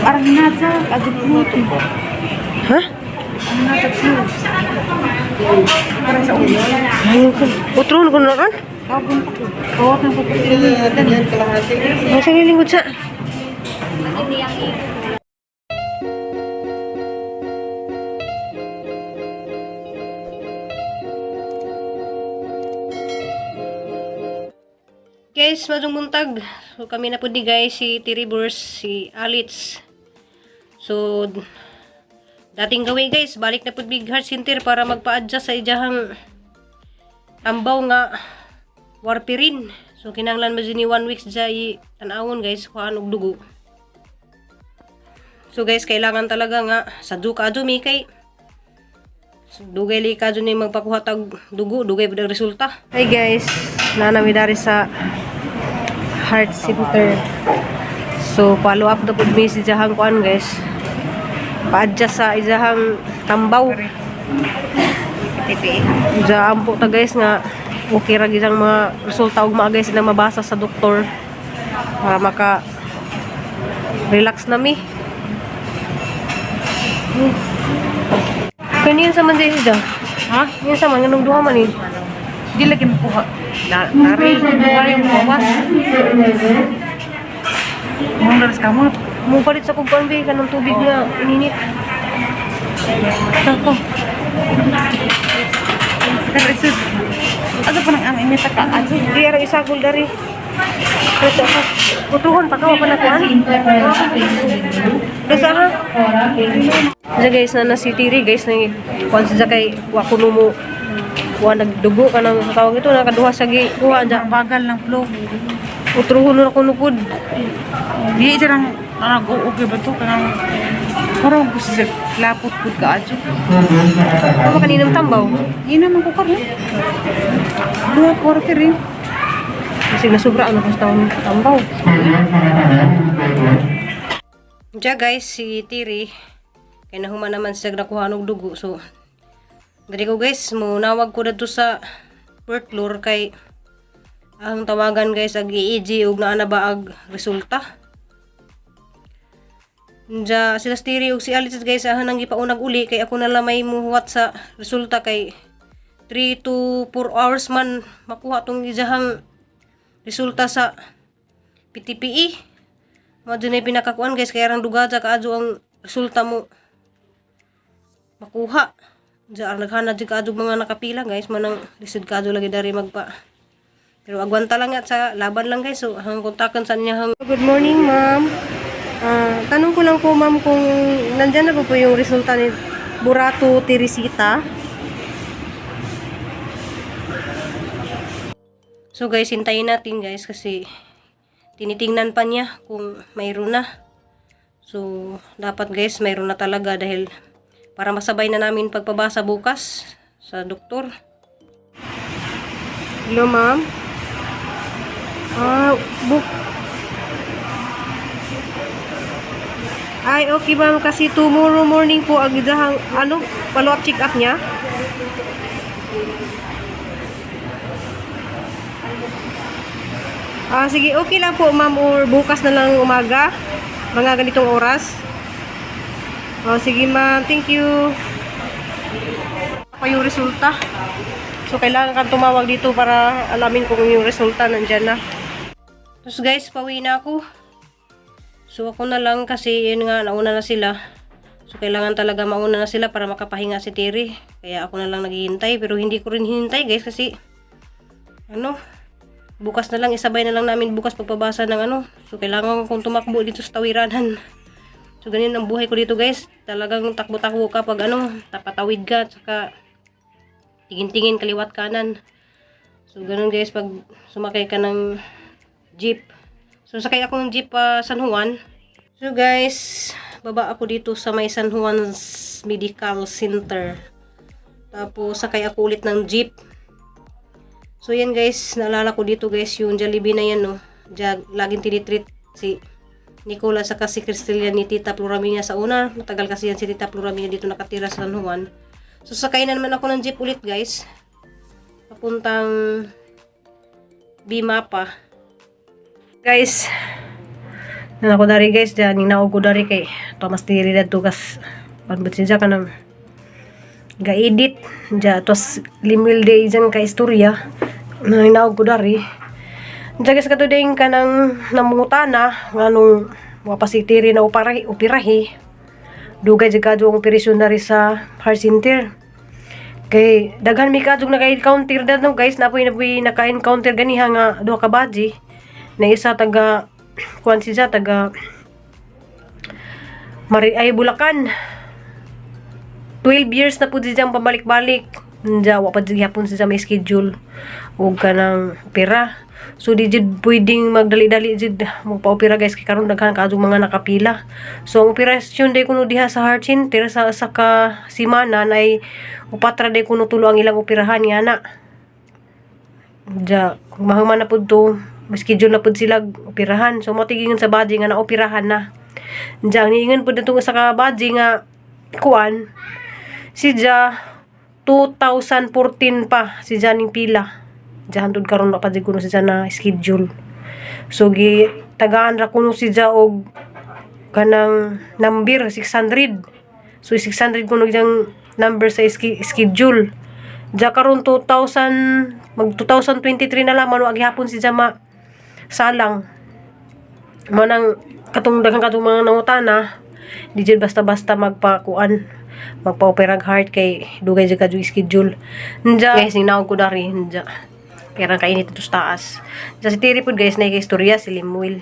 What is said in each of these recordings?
Arang nata, agad mo. Ha? Ang nata flu. Parang sa ulo. Ayun ko. Utro ko na kan? Kabon pa ko. Kawat na po ko. Ang sa lingkod sa. Guys, madung buntag. So kami na po di guys, si Tiriburs, si Alitz. So dating gawin guys, balik na po Big Heart Center para magpa-adjust sa ijahang ambaw nga warpirin. So kinahanglan man ni 1 week sa i tan-awon guys, kuhaan og dugo. So guys, kailangan talaga nga sa duka adyo mi kay so, dugay li ka ni magpakuha tag dugo, dugay pud ang resulta. Hi guys, nana mi dari sa Heart Center. So follow up na pud mi si jahang kuan guys. Pa-adjust sa ijahang tambaw. Diyan po ta guys nga okay ra gid ang mga resulta ug mga guys na mabasa sa doktor para maka relax na mi. Kaniyan sa man dito. Ha? Yan sa man nganong duha man eh. Di lagi makuha. Na, nari. Nari mo mawas. Mong daras kamot. Mo palit sa kog kuan be kanang tubig nga ininit. Tako. Pero isip. Asa pa nang ang imita ka? Aso. Di ara isagol dari. Pero ka. Putuhon pa ka wa pa na kuan. Basta ha. Diya guys na na si Tiri guys na kuan siya kay wa kuno mo wa nagdugo kanang tawag ito nakaduha sa gi kuha dya. Ang bagal ng flow. Utruhon na kuno pud. Di ito lang nag-okay ba ito? Kanang parang gusto siya lapot pud ka adyo. Ano kaninang tambaw? Hindi naman ko karon. Duha quarter eh. Kasi nasubra ano kung taon tambaw. Diya guys, si Tiri kay nahuma naman siya nakuha og dugo. So diri ko guys, munawag ko dadto sa birth floor kay ang tawagan guys ag EEG ug naa na ba ag resulta. Diya sila si Tiri ug si Alice guys ahan ang gipaunag uli kay ako na lang may muhuwat sa resulta kay 3 to 4 hours man makuha tong ijahang resulta sa PTPE. Mao dyan ay pinakakuan guys kaya rang dugaja kaadyo ang resulta mo makuha. Diyan ang naghana dyan kaadyo mga nakapila guys manang lisod kaadyo lagi dari magpa. Pero agwanta lang at sa laban lang guys. So hang kontakan sa niya hang Good morning, ma'am. Ah, tanong ko lang po ma'am kung nandyan na po yung resulta ni Burato Teresita. So guys, hintayin natin guys kasi tinitingnan pa niya kung mayroon na. So, dapat guys, mayroon na talaga dahil para masabay na namin pagpabasa bukas sa doktor. Hello, ma'am. Ah, book. Ay, okay ma'am, kasi tomorrow morning po ang idahang, ano, follow-up check-up niya. Ah, sige, okay lang po ma'am or bukas na lang umaga, mga ganitong oras. Oh, sige ma'am, thank you. Pa yung resulta. So, kailangan kang tumawag dito para alamin kung yung resulta nandyan na. Tapos guys, pauwi na ako. So, ako na lang kasi yun nga, nauna na sila. So, kailangan talaga mauna na sila para makapahinga si Terry. Kaya ako na lang naghihintay. Pero hindi ko rin hinintay guys kasi ano, bukas na lang, isabay na lang namin bukas pagpabasa ng ano. So, kailangan kong tumakbo dito sa tawiranan. So, ganyan ang buhay ko dito guys. Talagang takbo-takbo ka pag ano, tapatawid ka, tsaka tingin-tingin kaliwat kanan. So, ganun guys, pag sumakay ka ng jeep. So, sakay ako ng jeep pa San Juan. So, guys, baba ako dito sa may San Juan Medical Center. Tapos, sakay ako ulit ng jeep. So, yan guys, naalala ko dito guys, yung Jollibee na yan, no. Diyan, laging tinitreat si Nicola saka si Cristelia ni Tita Pluraminia sa una. Matagal kasi yan si Tita Pluraminia dito nakatira sa San Juan. So, sakay na naman ako ng jeep ulit guys. Papuntang Bimapa. Guys, Na ako dari, guys, diyan ning naog ko dari kay Thomas diri dadto kas panbut siya kanang ga-edit diya tos limil day dyan ka istorya na naog ko dari. Diya, guys, kato din kanang namungutana nganong wa pa si Tiri na uparahi, upirahi. Dugay jud kadto ang operasyon dari sa heart center. Kay daghan mi kadtong naka-encounter no, guys, napoy naka-encounter ganiha nga duha ka baji na isa taga kuan siya, taga Mari ay Bulacan. 12 years na pud siyang pabalik-balik. Nja, wa pa jud gihapon siya may schedule ug kanang opera. So di jud pwedeng magdali-dali jud magpa-opera, guys, kay karon daghan kaadtong mga nakapila. So ang operasyon day kuno diha sa heart center sa ka simana ay upat ra day kuno tulo ang ilang operahan nga na. Ja, kung mahuman na pud to, schedule na pud sila operahan. So mo tigingon sa baji nga naoperahan na. Diya, ang niingon pud natong sa ka baji nga kuan, si Ja 2014 pa si Ja ning pila. Diya hantod karon na pa jud kuno si Ja na schedule. So gi tagaan ra kuno si Ja og kanang number 600. So 600 kuno diyang number sa schedule. Diya karon 2000 mag 2023 na lamang wa gihapon si Ja ma salang. Mo nang katong daghang katong mga nangutana, di jud basta-basta magpakuan, magpa-opera heart kay dugay jud kadyo schedule. Nja, guys, ning naog ko dari nja. Kaya kainit dito sa taas. Nja si Tiri pud, guys, na istorya si Limuel.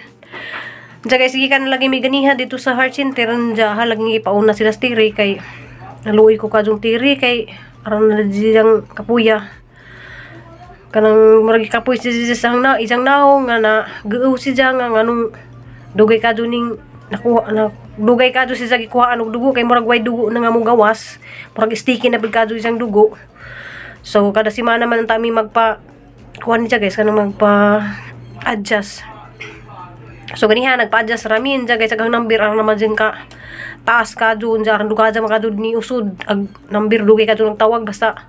Nja, guys, sige ka na lagi may ganiha dito sa heart center. Nja ha lagi ipauna sila sa Tiri kay naluoy ko kadtong Tiri kay aron na diyang kapuya kanang murag kapoy si siya na isang naong nga na guo si siya nga nganong dugay kadto ning nakuha na, dugay kadto siya gikuhaan og dugo kay murag way dugo na nga mo gawas, murag sticky na pud kadto isang dugo. So kada semana man ang tami magpa kuha niya, guys, kanang magpa adjust. So ganiha nagpa-adjust ramin dyan, guys, agang number ang naman dyan ka taas ka dun dyan duga dyan makadud ni usod ag number, dugay ka dun tawag. Basta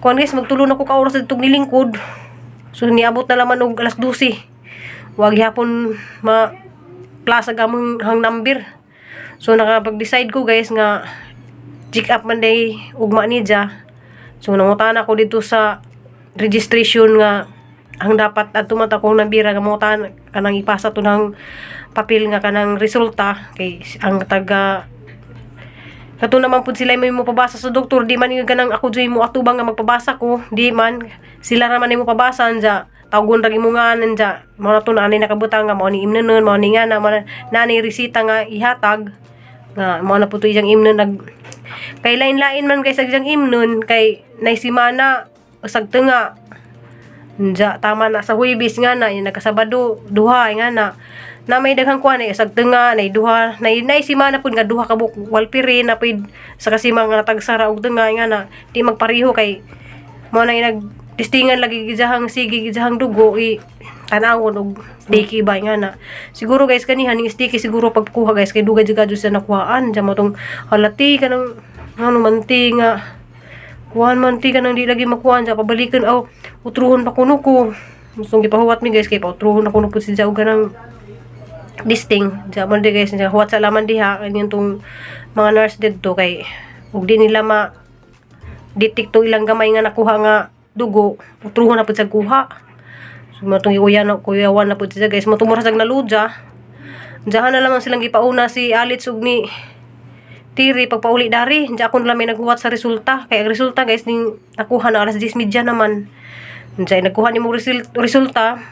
kuan, guys, magtulo na ko ka oras dito nilingkod. So niabot na laman og alas 12, wag hapon ma plaza gamong hang number. So nakapag-decide ko, guys, nga check up man day ugma ni dya. So nangutana ko dito sa registration nga ang dapat at tumata kong nambira nga mangutan kanang ipasa to ng papel nga kanang resulta kay ang taga kato naman pud sila may mo pabasa sa doktor. Di man yung ganang ako joy mo atubang nga magpabasa ko, di man sila raman mo pabasa. Anja tawgon ra mo nga anja mo na to na ani nakabutang nga mao ni imnon, mao ni nga na mao na nani resita nga ihatag nga mao na po to iyang imnon. Nag kay lain-lain man kay sa iyang imnon kay naisimana usag tunga. Nja, tama na sa Huwebes nga na, yung nagkasabado, duha, nga na. Na may daghang kuan eh, usag tunga, nay duha, nay nay simana pud nga duha ka buok walpiri na pud sa kasi mga tagsara og tunga nga na, di magpareho kay mo na nag testingan lagi gijahang sige gijahang dugo i tanawon og sticky ba nga na. Siguro, guys, kanihan ning sticky siguro pagkuha, guys, kay dugay jud kadto siya nakuhaan. Diyan mo tong halati kanang ano man ti nga kuhan man ti kanang di lagi makuhaan sa pabalikan aw utruhon pa kuno ko. Gustong gipahuwat mi, guys, kay pautruhon na kuno pud siya og ganang disting. Diya man di, guys, diya huwat sa laman diha kanyan tong mga nurse didto kay ug di nila ma detect to ilang gamay nga nakuha nga dugo, utruhon na pud sa kuha. So mo tong ikuya na kuyawan na pud siya, guys, mo tumura sa naludya. Diyan na lamang silang gipauna si Alitz ug ni Tiri pagpauli dari. Diyan ako na lang may naghuwat sa resulta. Kaya ang resulta, guys, ning nakuha na alas 10:30 naman. Diyan nagkuha nimo resulta.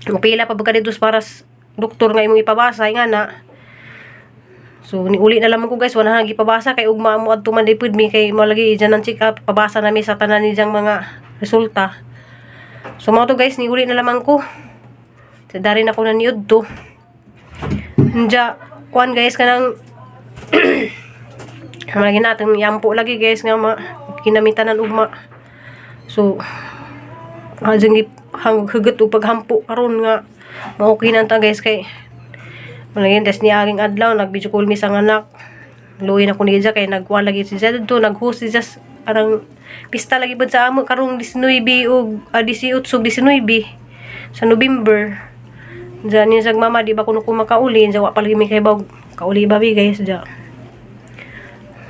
Mupila pa ba ka dito para sa doktor nga imong ipabasa nga na. So niuli na lamang ko, guys, wala na gipabasa kay ugma mo adto man di pud mi kay mo lagi diyan ang check up, pabasa na mi sa tanan ni diyang mga resulta. So mo to, guys, niuli na lamang ko. Sa dari na ko na niud to. Nja, kuan, guys, kanang lagi natin yampo lagi, guys, nga ma kinamitan ng ugma. So dyan hang hugot og paghampo karon nga ma-okay na ta, guys, kay malagi des ni aging adlaw nag video call mi sa anak. Luoy na ko niya kay nagkuha lagi si Zed dito, nag-host si Zed arang pista lagi pud sa amo karong 19 ug 18 ug 19 sa November. Diyan ni sag mama, di ba kuno ko makauli? Diyan wa palagi mi kay bag kauli ba bi, guys, diyan.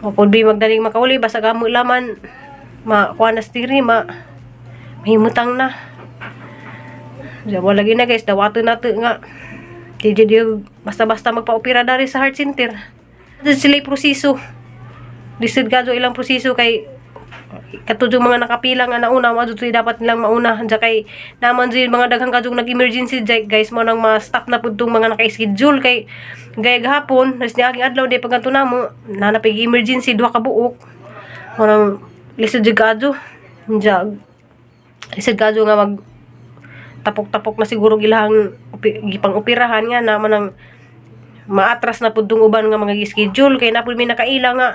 O pud bi magdaling makauli, basta gamo laman ma kuha na stiri ma mahimutang na. Diyan wala lagi na, guys, dawato na to nga. Di di basta-basta magpa-opera dari sa heart center. Di sila proseso. Lisod kadyo ilang proseso kay katudyo mga nakapila nga nauna, wa jud dapat nilang mauna. Diyan kay naman jud mga daghang kadyong nag-emergency guys, mo nang ma-stop na pud tong mga naka-schedule kay gaya gahapon, res ni aging adlaw di pagkanto namo, nanapig emergency duha ka buok. Mo nang lisod jud kadyo. Diyan lisod kadyo nga mag tapok-tapok na siguro ilahang gipang operahan nga naman ang maatras na pud tong uban nga mga schedule kay na pud may nakaila nga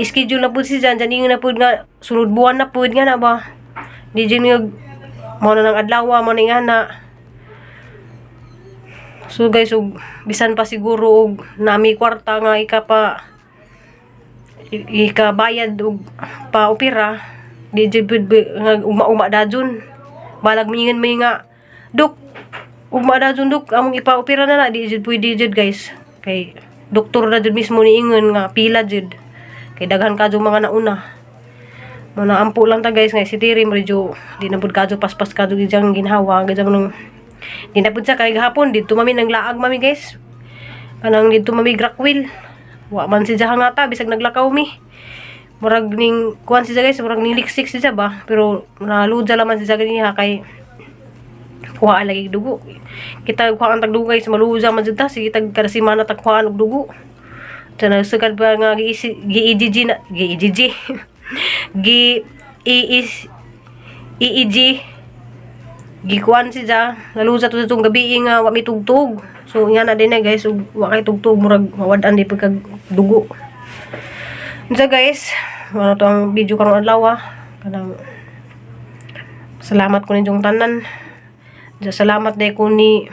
schedule na pud si Jan jan, ingon na pud nga sunod buwan na pud nga na ba, di jud nga mo na ng adlaw mo na nga na. So guys, ug bisan pa siguro og nami kwarta nga ika pa ikabayad og pa opera, di jud pud nga ugma-ugma dajon. Balag mingon may nga, "Dok, ugma dajon, dok, among ipa-opera na na," di jud pwede jud, guys, kay doktor na jud mismo niingon nga pila jud kay daghan kadyo mga nauna. Mo na ampo lang ta, guys, nga si Tiri medyo di na pud kadyo paspas kadyo gijang ginhawa gijang nung di na pud siya kay gahapon didto mami nang laag mami, guys, kanang didto mami Rockwell. Wa man si nga ta bisag naglakaw mi, murag ning kuan siya, guys, murag ning liksik siya ba, pero naludya laman siya ganiha kay kuha lagi dugo. Kita kuha ang tag dugo, guys, maluja man jud ta, sige tag kada semana tag kuhaan og dugo. Sa nagsugad pa nga gi gi-EGG na gi-EGG gi EES EEG gikuan siya, nalusa to sa itong gabi nga wa mi tugtog. So nga na din na, guys, ug wa kay tugtog, murag mawad-an di pagkag dugo. Unsa, guys, ano to ang video karong adlaw, ah. Kanang salamat ko ninyong tanan. Diya, salamat day ko ni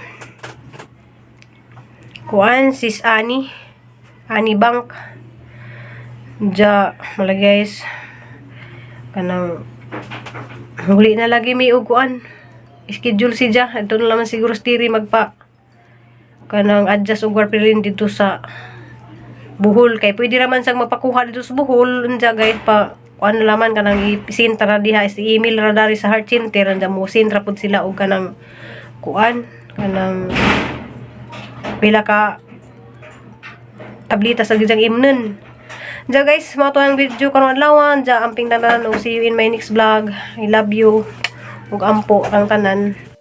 kuan sis Ani Ani Bank. Diya mala, guys, kanang huli na lagi may og kuan schedule si Ja. Ito na naman siguro stiri magpa kanang adjust og warfarin dito sa Bohol kay pwede raman sang magpakuha dito sa Bohol. Unja, guys, pa kuan na laman kanang i-send ra diha, i-email ra dari sa heart center. Anja mo send ra pud sila og kanang kuan, kanang pila ka tablita sa gijang imnon. Diya, guys, mao to ang video karong adlaw. Diya, amping tanan ug see you in my next vlog. I love you. Ug ampo ang tanan.